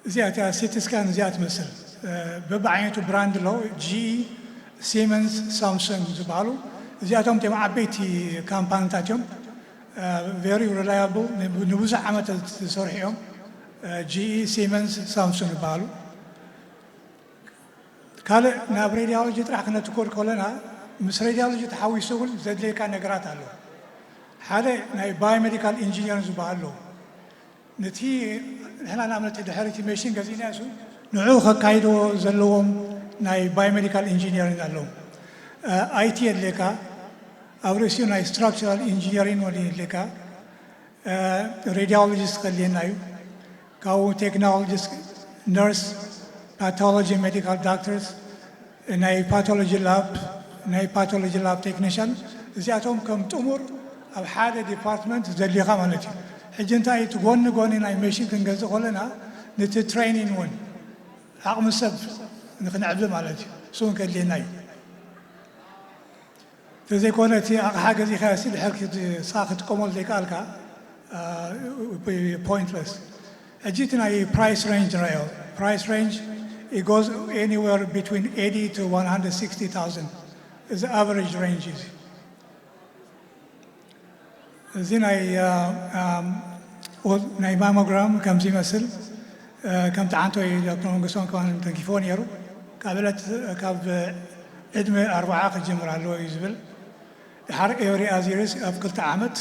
እዚኣ እቲኣ ሲቲ ስካን እዚኣ ትመስል። በብዓይነቱ ብራንድ ኣሎ። ጂ፣ ሲመንስ፣ ሳምሱንግ ዝበሃሉ እዚኣቶም እቶም ዓበይቲ ካምፓኒታት እዮም። ቨሪ ሪላያብል፣ ንብዙሕ ዓመት ዝሰርሑ እዮም። ጂ፣ ሲመንስ፣ ሳምሱንግ ይበሃሉ። ካልእ ናብ ሬዲዮሎጂ ጥራሕ ክነትኮር ከለና፣ ምስ ሬዲዮሎጂ ተሓዊሱ እውን ዘድልየካ ነገራት ኣሎ። ሓደ ናይ ባዮሜዲካል ኢንጂኒሪንግ ዝበሃል ኣሎ። ነቲ ንሕና ንኣብነት ድሕሪ እቲ መሽን ገዚእና እሱ ንዕኡ ከካይድዎ ዘለዎም ናይ ባዮሜዲካል ኢንጂኒሪንግ ኣለዉ። ኣይቲ የድልየካ፣ ኣብ ርእሲኡ ናይ ስትራክቸራል ኢንጂኒሪንግ ወዲ የድልየካ። ሬዲዮሎጂስት ከድልየና እዩ። ካብኡ ቴክኖሎጂስት፣ ነርስ፣ ፓቶሎጂ ሜዲካል ዶክተርስ፣ ናይ ፓቶሎጂ ላብ፣ ናይ ፓቶሎጂ ላብ ቴክኒሽያን፣ እዚኣቶም ከም ጥሙር ኣብ ሓደ ዲፓርትመንት ዘድልዩኻ ማለት እዩ። ሕጂ እንታይ እቲ ጎኒ ጎኒ ናይ መሽን ክንገዝእ ከለና ነቲ ትሬኒን እውን ዓቕሚ ሰብ ንክንዕቢ ማለት እዩ። እሱ እውን ከድልየና እዩ። ተዘይኮነ እቲ ኣቕሓ ገዚእካ ሲ ድሕር ንስኻ ክትጥቀመሉ ዘይከኣልካ ፖይንትለስ። ሕጂ እቲ ናይ ፕራይስ ሬንጅ ንረዮ። ፕራይስ ሬንጅ it goes anywhere between eighty to one hundred sixty thousand is average range እዚ። እዚ ናይ ናይ ማሞግራም ከምዚ ይመስል። ከምቲ ዓንቶይ ዶክተር መንግስቶም ከማን ተንኪፍዎ ነይሩ። ካብ ዕለት ካብ ዕድመ ኣርባዓ ክጅምር ኣለዎ እዩ ዝብል። ድሓር ኤቭሪ ኣዚርስ ኣብ ክልተ ዓመት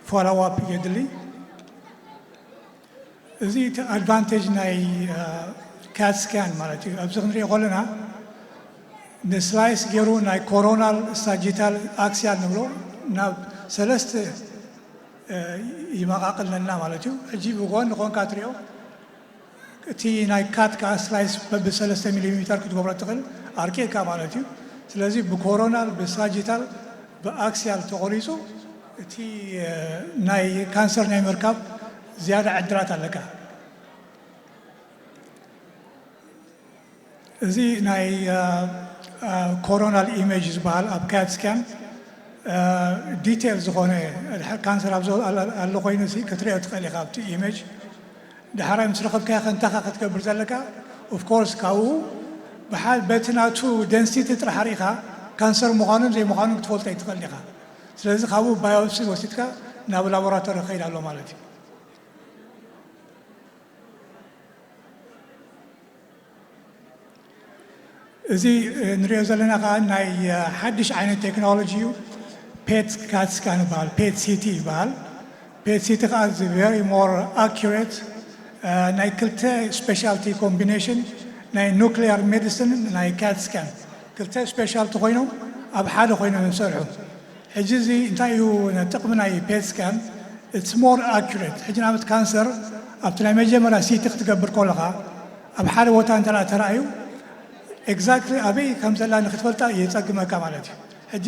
ፎሎው ኣፕ የድሊ። እዚ እቲ ኣድቫንቴጅ ናይ ካት ስካን ማለት እዩ። ኣብዚ ክንሪኦ ከለና ንስላይስ ገይሩ ናይ ኮሮናል ሳጂታል ኣክሲያል ንብሎ ናብ ሰለስተ ይመቓቕለና ማለት እዩ። ሕጂ ብጎን ንኾንካ ትሪኦ እቲ ናይ ካት ከዓ ስላይስ በብሰለስተ ሚሊሜተር ክትገብሮ ትኽእል ኣርቂቕካ ማለት እዩ። ስለዚ ብኮሮናል ብሳጂታል ብኣክሲያል ተቆሪፁ እቲ ናይ ካንሰር ናይ ምርካብ ዝያዳ ዕድላት ኣለካ። እዚ ናይ ኮሮናል ኢሜጅ ዝበሃል ኣብ ካት ስካን ዲቴል ዝኾነ ካንሰር ኣብ ኣሎ ኮይኑ ክትሪኦ ትኽእል ኢኻ ኣብቲ ኢሜጅ። ዳሕራይ ምስ ረኸብካዮ ከ እንታይ ኢኻ ክትገብር ዘለካ? ኦፍኮርስ ካብኡ በቲ ናቱ ደንሲቲ ጥራሕ ርኢኻ ካንሰር ምዃኑን ዘይምዃኑን ክትፈልጦ ኣይትኽእልን ኢኻ። ስለዚ ካብኡ ባዮፕሲ ወሲድካ ናብ ላቦራቶሪ ክኸይድ ኣሎ ማለት እዩ። እዚ ንሪኦ ዘለና ከዓ ናይ ሓድሽ ዓይነት ቴክኖሎጂ እዩ። ፔት ካት ስካን ይበሃል፣ ፔት ሲቲ ይበሃል። ፔት ሲቲ ከዓ very more accurate ናይ ክልተ ስፔሻልቲ ኮምቢኔሽን ናይ ኑክሊየር ሜዲሲን ናይ ካት ስካን ክልተ ስፔሻልቲ ኮይኖም ኣብ ሓደ ኮይኖም ይሰርሑ። ሕጂ እዚ እንታይ እዩ ጥቕሚ ናይ ፔት ስካን? It's more accurate። ሕጂ ንኣብነት ካንሰር ኣብቲ ናይ መጀመርያ ሲቲ ክትገብር ከለኻ ኣብ ሓደ ቦታ እንተ ተረኣዩ ኤግዛክትሊ ኣበይ ከም ዘላ ንክትፈልጣ የፀግመካ ማለት እዩ። ሕጂ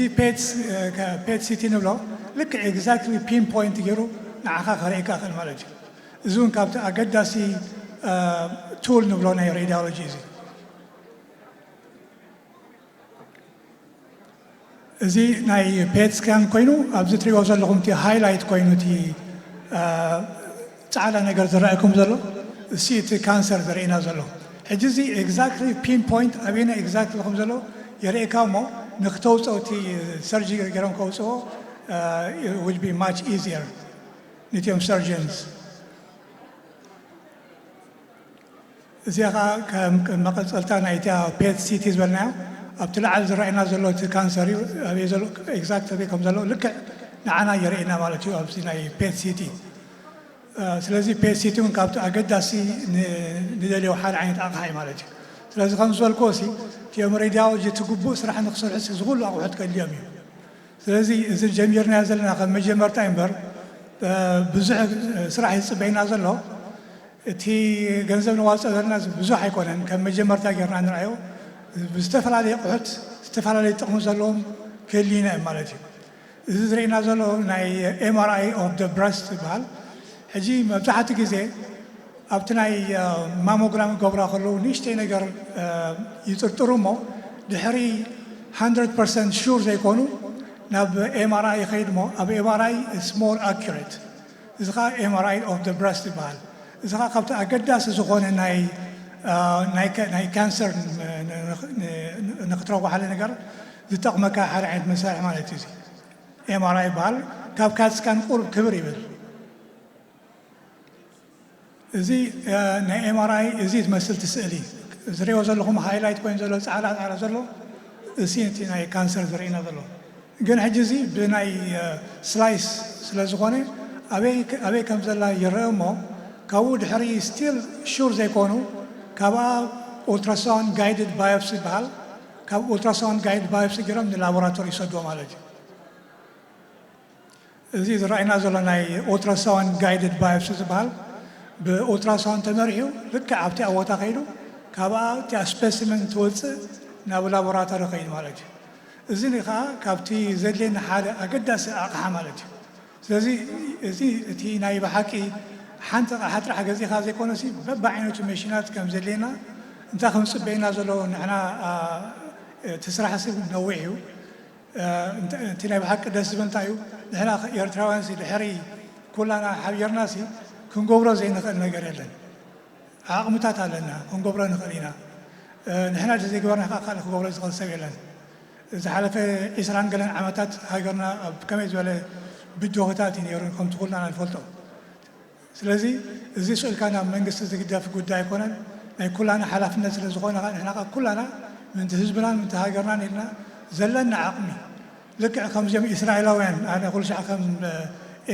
ፔት ሲቲ ንብሎ ልክዕ ኤግዛክትሊ ፒን ፖይንት ገይሩ ንዓኻ ከርእየካ ይኽእል ማለት እዩ። እዚ እውን ካብቲ ኣገዳሲ ቱል ንብሎ ናይ ሬዲዮሎጂ እዚ። እዚ ናይ ፔት ስካን ኮይኑ ኣብዚ ትሪእዎ ዘለኹም እቲ ሃይላይት ኮይኑ እቲ ፃዕዳ ነገር ዝረኣየኩም ዘሎ እሲ እቲ ካንሰር ዘርእና ዘሎ። ሕጂ እዚ ኤግዛክትሊ ፒን ፖይንት ኣበየና ኤግዛክትሊ ከም ዘሎ የርእየካ እሞ ንክተውፅኦ እቲ ሰርጂ ገይሮም ከውፅኦ will be much easier ንቲኦም ሰርጀንስ። እዚኣ ከዓ ከም መቐፀልታ ናይታ ፔት ሲቲ ዝበልናዮ ኣብቲ ላዕሊ ዝረኣየና ዘሎ እቲ ካንሰር እዩ። ኣበይ ዘሎ ኤግዛክት ኣበይ ከም ዘሎ ልክዕ ንዓና የርእየና ማለት እዩ ኣብዚ ናይ ፔት ሲቲ። ስለዚ ፔት ሲቲ እውን ካብቲ ኣገዳሲ ንደልዮ ሓደ ዓይነት ኣቕሓ እዩ ማለት እዩ። ስለዚ ከም ዝበልክዎ ሲ እቲኦም ሬድያሎጂ እቲ ግቡእ ስራሕ ንክሰርሑ ዝኽእሉ ኣቑሑት ከድልዮም እዩ። ስለዚ እዚ ጀሚርናዮ ዘለና ከም መጀመርታ እዩ እምበር ብዙሕ ስራሕ ይፅበይና ዘሎ። እቲ ገንዘብ ነዋፅኦ ዘለና ብዙሕ ኣይኮነን። ከም መጀመርታ ጌርና ንርኣዮ ብዝተፈላለየ ኣቑሑት ዝተፈላለየ ጥቕሚ ዘለዎም ክህልዩና እዮም ማለት እዩ። እዚ ዝርእየና ዘሎ ናይ ኤምኣርኣይ ኦፍ ደ ብረስት ይበሃል። ሕጂ መብዛሕትኡ ግዜ ኣብቲ ናይ ማሞግራም ገብራ ከለዉ ንእሽተይ ነገር ይጥርጥሩ እሞ ድሕሪ ሃንድረድ ፐርሰንት ሹር ዘይኮኑ ናብ ኤምኣርኣይ ይኸይድ እሞ ኣብ ኤምኣርኣይ ስሞር ኣኪሬት እዚ ከዓ ኤምኣርኣይ ኦፍ ደ ብረስት ይበሃል። እዚ ከዓ ካብቲ ኣገዳሲ ዝኾነ ናይ ናይ ካንሰር ንክትረኽቦ ሓደ ነገር ዝጠቕመካ ሓደ ዓይነት መሳርሒ ማለት እዩ። ኤምኣርኣይ ይበሃል። ካብ ካትስካን ቁሩብ ክብር ይብል። እዚ ናይ ኤምኣርኣይ እዚ ትመስል ትስእሊ ዝሪኦ ዘለኹም ሃይላይት ኮይኑ ዘሎ ፃዕዳ ፃዕዳ ዘሎ እሲ እቲ ናይ ካንሰር ዝርእና ዘሎ። ግን ሕጂ እዚ ብናይ ስላይስ ስለ ዝኾነ ኣበይ ከም ዘላ ይረአ እሞ ካብኡ ድሕሪ ስቲል ሹር ዘይኮኑ ካብኣ ኡልትራሳውንድ ጋይድድ ባዮፕሲ ይበሃል። ካብ ኡልትራሳውንድ ጋይድድ ባዮፕሲ ገይሮም ንላቦራቶሪ ይሰድዎ ማለት እዩ። እዚ ዝረኣይና ዘሎ ናይ ኡልትራሳውንድ ጋይድድ ባዮፕሲ ዝበሃል ብኡልትራሳውንድ ተመሪሑ ልክዕ ኣብቲ ቦታ ከይዱ ካብኣ እቲኣ ስፔሲመን ትወፅእ ናብ ላቦራቶሪ ከይዱ ማለት እዩ። እዚ ከዓ ካብቲ ዘድልየና ሓደ ኣገዳሲ ኣቕሓ ማለት እዩ። ስለዚ እዚ እቲ ናይ ብሓቂ ሓንቲ ኣቕሓ ጥራሕ ገዚእኻ ዘይኮነሲ በብዓይነቱ መሽናት ከም ዘድልየና እንታይ ከም ዝፅበየና ዘሎ ንሕና እቲ ስራሕ ሲ ነዊሕ እዩ። እቲ ናይ ብሓቂ ደስ ዝብል እንታይ እዩ? ንሕና ኤርትራውያን ድሕሪ ኩላና ሓቢርና ክንገብሮ ዘይንኽእል ነገር የለን። ዓቕምታት ኣለና፣ ክንገብሮ ንኽእል ኢና። ንሕና ዘይገበርና ከዓ ካልእ ክገብሮ ዝኽእል ሰብ የለን። ዝሓለፈ ዒስራን ገለን ዓመታት ሃገርና ኣብ ከመይ ዝበለ ብድሆታት እዩ ነይሩ፣ ከምቲ ኩልና ንፈልጦ። ስለዚ እዚ ስእልካ ናብ መንግስቲ ዝግደፍ ጉዳይ ኣይኮነን፣ ናይ ኩላና ሓላፍነት ስለ ዝኾነ ከዓ ንሕና ከዓ ኩላና ምእንቲ ህዝብናን ምእንቲ ሃገርናን ኢልና ዘለና ዓቕሚ ልክዕ ከምዚኦም እስራኤላውያን ኣነ ኩሉ ሻዕ ከም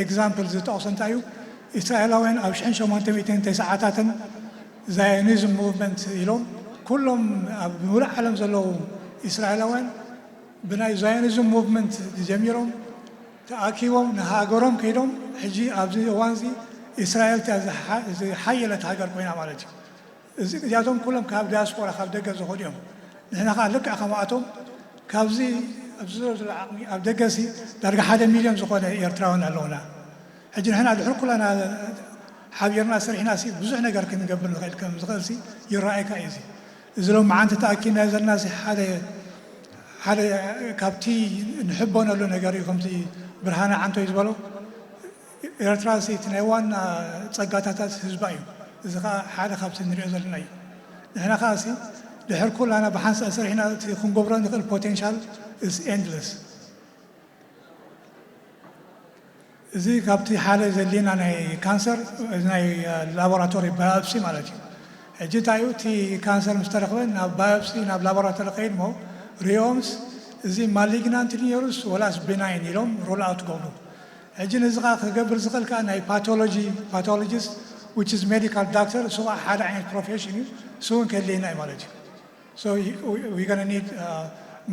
ኤግዛምፕል ዝጠቕሶ እንታይ እዩ እስራኤላውያን ኣብ ሽሕን ሸሞንተ ሚእትን ተስዓታትን ዛዮኒዝም ሙቭመንት ኢሎም ኩሎም ኣብ ምሉእ ዓለም ዘለዉ እስራኤላውያን ብናይ ዛዮኒዝም ሙቭመንት ጀሚሮም ተኣኪቦም ንሃገሮም ከይዶም ሕጂ ኣብዚ እዋን እዚ እስራኤል እቲኣ ዝሓየለት ሃገር ኮይና ማለት እዩ። እዚ እዚኣቶም ኩሎም ካብ ዲያስፖራ ካብ ደገ ዝኸዱ እዮም። ንሕና ከዓ ልክዕ ከምኣቶም ካብዚ ኣብዚ ዘሎ ዘሎ ዓቕሚ ኣብ ደገ ሲ ዳርጋ ሓደ ሚልዮን ዝኾነ ኤርትራውያን ኣለውና። ሕጂ ንሕና ድሕሪ ኩላና ሓቢርና ሰሪሕና ሲ ብዙሕ ነገር ክንገብር ንኽእል ከም ዝኽእል ሲ ይረኣየካ እዩ። እዚ እዚ ሎም መዓንቲ ተኣኪብና ዘለና ሲ ሓደ ሓደ ካብቲ ንሕበነሉ ነገር እዩ። ከምቲ ብርሃነ ዓንቶይ ዝበሎ ኤርትራ ሲ እቲ ናይ ዋና ጸጋታታት ህዝባ እዩ። እዚ ከዓ ሓደ ካብቲ ንሪኦ ዘለና እዩ። ንሕና ከዓ ሲ ድሕር ኩላና ብሓንሳእ ሰሪሕና እቲ ክንገብሮ ንኽእል ፖቴንሻል is endless። እዚ ካብቲ ሓደ ዘድልየና ናይ ካንሰር ናይ ላቦራቶሪ ባዮፕሲ ማለት እዩ። ሕጂ እንታይ እዩ እቲ ካንሰር ምስ ተረኽበ ናብ ባዮፕሲ ናብ ላቦራቶሪ ከይድ ሞ ሪኦምስ እዚ ማሊግናንት ነይሩስ ወላስ ቢናይን ኢሎም ሩል ኣውት ገብሩ። ሕጂ ነዚ ከዓ ክገብር ዝኽእል ከዓ ናይ ፓቶሎጂ ፓቶሎጂስት which is medical doctor እሱ ከዓ ሓደ ዓይነት ፕሮፌሽን እዩ። እሱ እውን ከድልየና እዩ ማለት እዩ። So we gonna need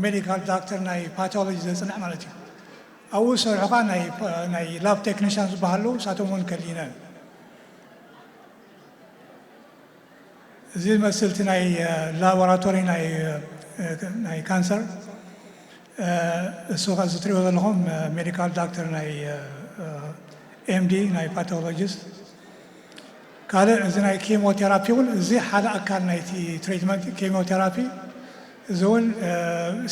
medical doctor ናይ ፓቶሎጂ ዘፅንዕ ማለት እዩ። ኣብኡ ዝሰርሑ ከዓ ናይ ላብ ቴክኒሽያን ዝበሃሉ ንሳቶም እውን ከድልዩና እዩ። እዚ መስል እቲ ናይ ላቦራቶሪ ናይ ካንሰር እሱ እዚ ትሪእዎ ዘለኹም ሜዲካል ዳክተር ናይ ኤምዲ ናይ ፓቶሎጂስት ካልእ እዚ ናይ ኬሞቴራፒ እውን እዚ ሓደ ኣካል ናይቲ ትሪትመንት ኬሞቴራፒ እዚ እውን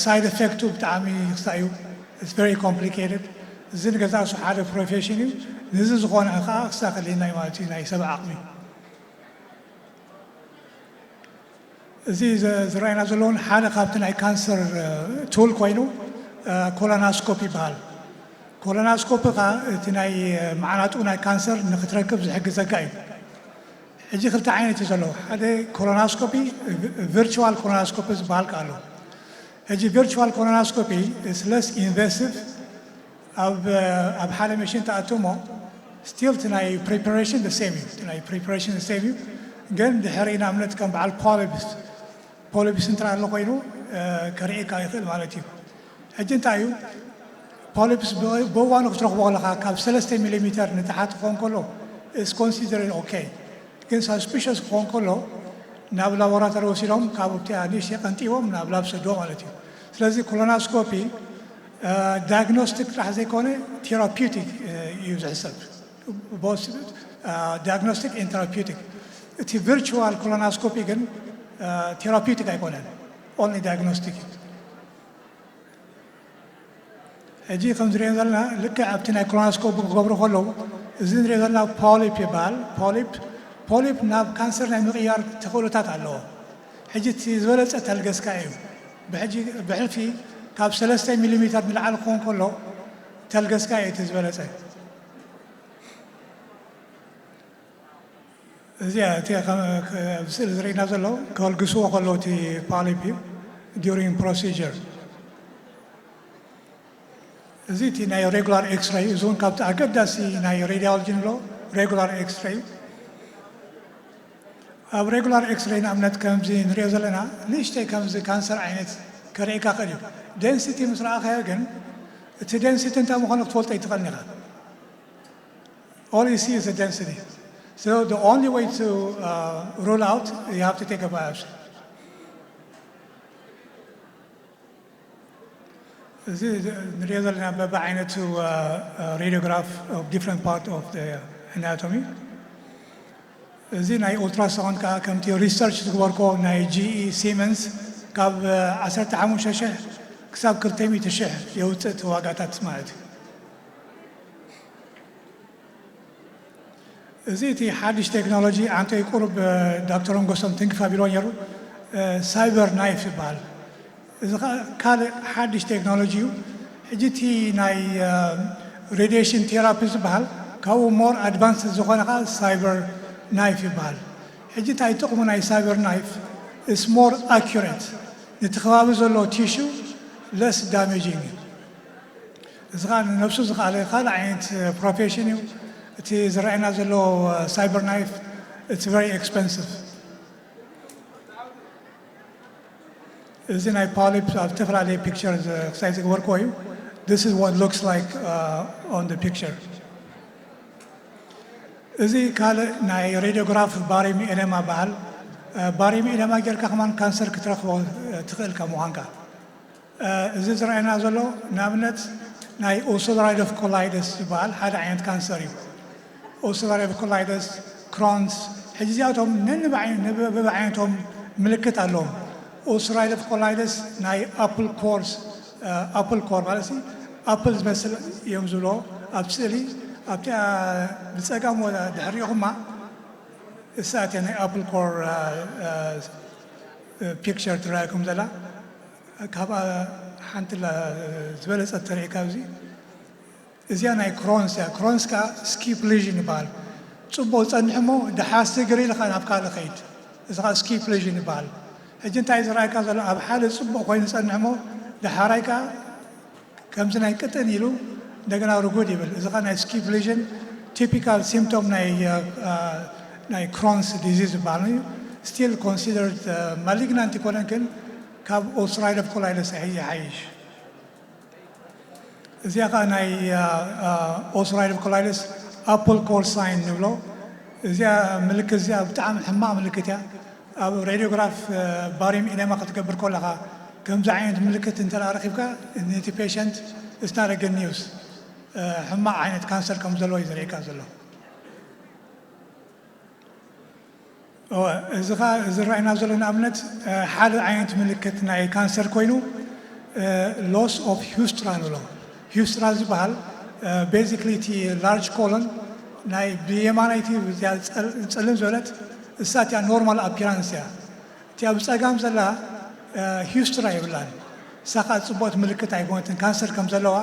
ሳይድ ኤፌክቱ ብጣዕሚ ክሳ እዩ። It's very complicated። እዚ ንገዛ እሱ ሓደ ፕሮፌሽን እዩ። ንዚ ዝኾነ ከዓ ክሳ ከሊና እዩ ማለት እዩ ናይ ሰብ ዓቕሚ እዚ ዝረኣይና ዘለውን ሓደ ካብቲ ናይ ካንሰር ቱል ኮይኑ ኮሎናስኮፕ ይበሃል። ኮሎናስኮፕ ከዓ እቲ ናይ መዓናጡ ናይ ካንሰር ንክትረክብ ዝሕግዘካ እዩ። ሕጂ ክልተ ዓይነት እዩ ዘለዎ። ሓደ ኮሎናስኮፒ ቪርቹዋል ኮሎናስኮፒ ዝበሃል ከዓ ኣሎ። ሕጂ ቪርቹዋል ኮሎናስኮፒ ስለስ ኢንቨሲቭ ኣብ ሓደ መሽን ተኣትሞ ስቲል እቲ ናይ ፕሪፓሬሽን ሴም እዩ። ናይ ፕሪፓሬሽን ሴም እዩ። ግን ድሕሪ ንኣብነት ከም በዓል ፖሊፕስ ፖሊፕስ እንተ ኣሎ ኮይኑ ከርእየካ ይኽእል ማለት እዩ። ሕጂ እንታይ እዩ ፖሊፕስ ብእዋኑ ክትረኽቦ ከለኻ ካብ ሰለስተ ሚሊሜተር ንታሓት ክኾን ከሎ is considered okay። ግን ሳስፒሸስ ክኾን ከሎ ናብ ላቦራቶሪ ወሲዶም ካብ ኣብቲኣ ንእሽተይ ቀንጢቦም ናብ ላብ ሰድዎ ማለት እዩ። ስለዚ ኮሎናስኮፒ ዳያግኖስቲክ ጥራሕ ዘይኮነ ቴራፒውቲክ እዩ ዝሕሰብ። ዳያግኖስቲክ ን ቴራፒውቲክ። እቲ ቪርቹዋል ኮሎናስኮፒ ግን ቴራፒውቲክ ኣይኮነን፣ ኦንሊ ዳያግኖስቲክ እዩ። ሕጂ ከም ዝሪኦ ዘለና ልክዕ ኣብቲ ናይ ኮሎናስኮፒ ክገብሩ ከለዉ እዚ ንሪኦ ዘለና ፖሊፕ ይበሃል። ፖሊፕ ፖሊፕ ናብ ካንሰር ናይ ምቕያር ተኽእሎታት ኣለዎ። ሕጂ እቲ ዝበለጸ ተልገስካ እዩ። ብሕጂ ብሕልፊ ካብ ሰለስተ ሚሊሜተር ንላዕሊ ክኸውን ከሎ ተልገስካ እዩ እቲ ዝበለጸ። እዚ እቲ ከም- ከ- ኣብ ስእሊ ዝረእና ዘሎ ከልግስዎ ከለዉ እቲ ፓሊፕ እዩ during procedure። እዚ እቲ ናይ ሬጉላር ኤክስራይ እዚ እውን ካብቲ ኣገዳሲ ናይ ሬዲዮሎጂ ንብሎ ሬጉላር ኤክስራይ እዩ። ኣብ ሬጉላር ኤክስራይ ንኣብነት ከምዚ ንሪኦ ዘለና ንእሽተይ ከምዚ ካንሰር ዓይነት ከርእየካ ክእል እዩ። ዴንሲቲ ምስ ረኣኻዮ ግን እቲ ዴንሲቲ እንታይ ምዃኑ ክትፈልጦ ኣይትኽእልን ኢኻ። All you see is the density. So the only way to uh, rule out, you have to take a biopsy. እዚ ንሪኦ ዘለና በብዓይነቱ radiograph of different part of the anatomy። እዚ ናይ ኡልትራሳውንድ ከዓ ከምቲ ሪሰርች ዝግበርኮ ናይ ጂ ኢ ሲመንስ ካብ ዓሰርተ ሓሙሽተ ሽሕ ክሳብ ክልተ ሚእቲ ሽሕ የውፅእ እቲ ዋጋታት ማለት እዩ። እዚ እቲ ሓድሽ ቴክኖሎጂ ኣንቶይ ቁሩብ እ፣ ዶክተር መንጎሶም ትንክፍ ኣቢልዎ ነይሩ። እ፣ ሳይበር ናይፍ ይበሃል። እዚ ኸ ካልእ ሓድሽ ቴክኖሎጂ እዩ። ሕጂ እቲ ናይ እ፣ ሬዲዬሽን ቴራፒ ዝበሃል ካብኡ ሞር ኣድቫንስ ዝኾነ ኸዓ ሳይበር ናይፍ ይበሃል። ሕጂ እንታይ ጥቕሙ ናይ ሳይበር ናይፍ? It's more accurate፣ ነቲ ከባቢ ዘሎ ቲሹ ለስ ዳሜጂንግ እዩ። እዚ ኸዓ ንነብሱ ዝኸኣለ ካልእ ዓይነት ፕሮፌሽን እዩ። እቲ ዝረኣየና ዘሎ ሳይበር ናይፍ it's very expensive። እዚ ናይ ፓሊፕ ኣብ ዝተፈላለየ ፒክቸር ክሳይ ዝገበርክዎ እዩ። This is what looks like uh, on the picture። እዚ ካልእ ናይ ሬዲዮግራፍ ባሪም ኤደማ በሃል። ባሪም ኤደማ ጌርካ ከማን ካንሰር ክትረኽቦ ትኽእል ከም ምዃንካ። እዚ ዝረኣየና ዘሎ ንኣብነት ናይ ኡልሰራቲቭ ኮላይተስ ዝበሃል ሓደ ዓይነት ካንሰር እዩ። ኡልሰራቲቭ ኮላይተስ፣ ክሮንስ፣ ሕጂ እዚኣቶም ነንባዕይ- ነብብዓይነቶም ምልክት ኣለዎም። ኡልሰራቲቭ ኮላይተስ ናይ ኣፕል ኮርስ ኣፕል ኮር ማለት ኣፕል ዝመስል እዮም ዝብሎ ኣብ ስእሊ ኣብቲ ብፀጋም ድሕሪኹማ እሳት ናይ ኣፕል ኮር ፒክቸር ትረኣየኩም ዘላ ካብኣ ሓንቲ ዝበለፀት ተርኢ ካብዚ። እዚኣ ናይ ክሮንስ እያ። ክሮንስ ከዓ ስኪፕ ሊዥን ይበሃል። ፅቡቅ ፀንሕ እሞ ደሓር ስግር ኢልካ ናብ ካልእ ኸይድ። እዚ ከዓ ስኪፕ ሊዥን ይበሃል። ሕጂ እንታይ ዝረኣየካ ዘሎ ኣብ ሓደ ፅቡቅ ኮይኑ ፀንሕ እሞ ደሓራይ ከዓ ከምዚ ናይ ቅጥን ኢሉ እንደገና ርጉድ ይብል። እዚ ከዓ ናይ ስኪፕ ሊዥን ቲፒካል ሲምፕቶም ናይ ናይ ክሮንስ ዲዚዝ ዝበሃል እዩ። ስቲል ኮንሲደርድ ማሊግናንት ይኮነን ግን ካብ ኡልሰራቲቭ ኮላይተስ ይሓይሽ። እዚኣ ከዓ ናይ ኡልሰራቲቭ ኮላይተስ ኣፕል ኮር ሳይን ንብሎ። እዚኣ ምልክት እዚኣ ብጣዕሚ ሕማቅ ምልክት እያ። ኣብ ሬዲዮግራፍ ባሪም ኢደማ ክትገብር ከለካ ከምዚ ዓይነት ምልክት እንተ ረኺብካ ነቲ ፔሸንት ስናረገ ኒውስ ሕማቅ ዓይነት ካንሰር ከም ዘለዎ እዩ ዘርእየካ ዘሎ። እወ፣ እዚ ኸዓ ዝረኣየና ዘሎ ንኣብነት ሓደ ዓይነት ምልክት ናይ ካንሰር ኮይኑ ሎስ ኦፍ ሂውስትራ ንብሎ። ሂውስትራ ዝበሃል ቤዚክሊ እቲ ላርጅ ኮሎን ናይ ብየማናይቲ እዚኣ ፀል- ፅልም ዝበለት እሳ እቲኣ ኖርማል ኣፒራንስ እያ። እቲኣ ብፀጋም ዘላ ሂውስትራ የብላን። እሳ ከዓ ፅቡቅቲ ምልክት ኣይኮነትን። ካንሰር ከም ዘለዋ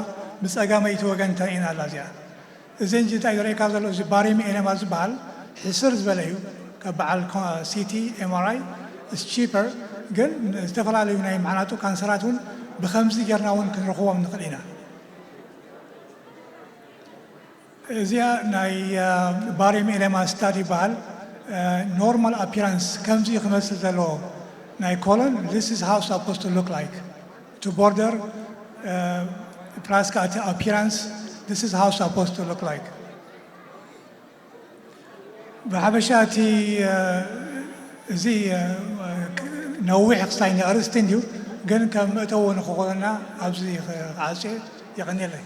ብፀጋመይቲ ወገን ተርእየና ኣላ እዚኣ። እዚ እንጂ እንታይ ዝረእየካ ዘሎ እዚ ባሪም ኤነማ ዝበሃል ሕስር ዝበለ እዩ። ካብ በዓል ሲቲ ኤምኣርኣይ ስ ቺፐር ግን ዝተፈላለዩ ናይ ማዕናጡ ካንሰራት እውን ብከምዚ ጌርና እውን ክንረኽቦም ንኽእል ኢና። እዚኣ ናይ ባሪም ኤነማ ስታዲ ይበሃል። ኖርማል ኣፒራንስ ከምዚ ክመስል ዘለዎ ናይ ኮሎን this is how supposed to look like to border plus ከዓ እቲ ኣፒራንስ this is how supposed to look like። ብሓበሻ እቲ እዚ ነዊሕ ክስታይ ኣርእስቲ እንድዩ ግን ከም መእተዊ ንክኾነና ኣብዚ ክዓፅዮ። የቐንየለይ።